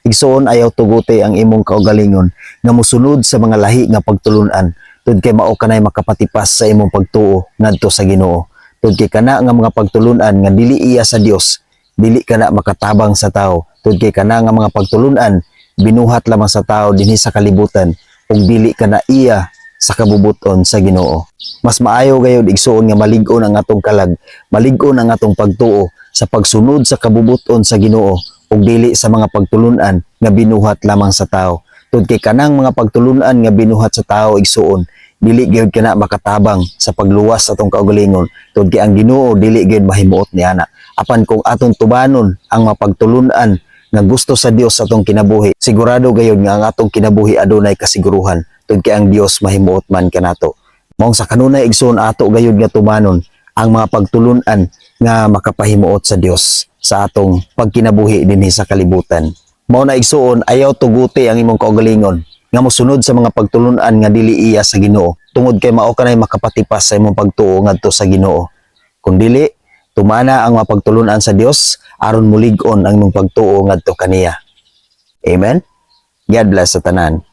Igsoon, ayaw tuguti ang imong kaugalingon nga mosunod sa mga lahi nga pagtulunan, tud kay mao kanay makapatipas sa imong pagtuo ngadto sa Ginoo. Tud kay kana nga mga pagtulunan nga dili iya sa Dios, dili kana makatabang sa tao. Tud kay kana nga mga pagtulunan, binuhat lamang sa tao dinhi sa kalibutan ug dili kana iya sa kabubuton sa Ginoo. Mas maayo gayud, igsuon, nga malig-on ang atong kalag, malig-on ang atong pagtuo sa pagsunod sa kabubuton sa Ginoo ug dili sa mga pagtulunan nga binuhat lamang sa tao. Tud kay kanang mga pagtulunan nga binuhat sa tao, igsuon, dili gyud kana makatabang sa pagluwas sa atong kaugalingon. Tud kay ang Ginoo dili gyud mahimuot niana. Apan kung atong tubanon ang mga pagtulunan nga gusto sa Dios sa atong kinabuhi, sigurado gayud nga ang atong kinabuhi adunay kasiguruhan. Tud kay ang Dios mahimuot man kanato. Maong sa kanunay, igsoon, ato gayud nga tumanon ang mga pagtulunan nga makapahimuot sa Dios sa atong pagkinabuhi dinhi sa kalibutan. Mao na, igsuon, ayaw tuguti ang imong kaugalingon nga mosunod sa mga pagtulunan nga dili iya sa Ginoo, tungod kay mao kanay makapatipas sa imong pagtuo ngadto sa Ginoo. Kung dili, tumana ang mga pagtulunan sa Dios aron mulig-on ang imong pagtuo ngadto kaniya. Amen. God bless sa tanan.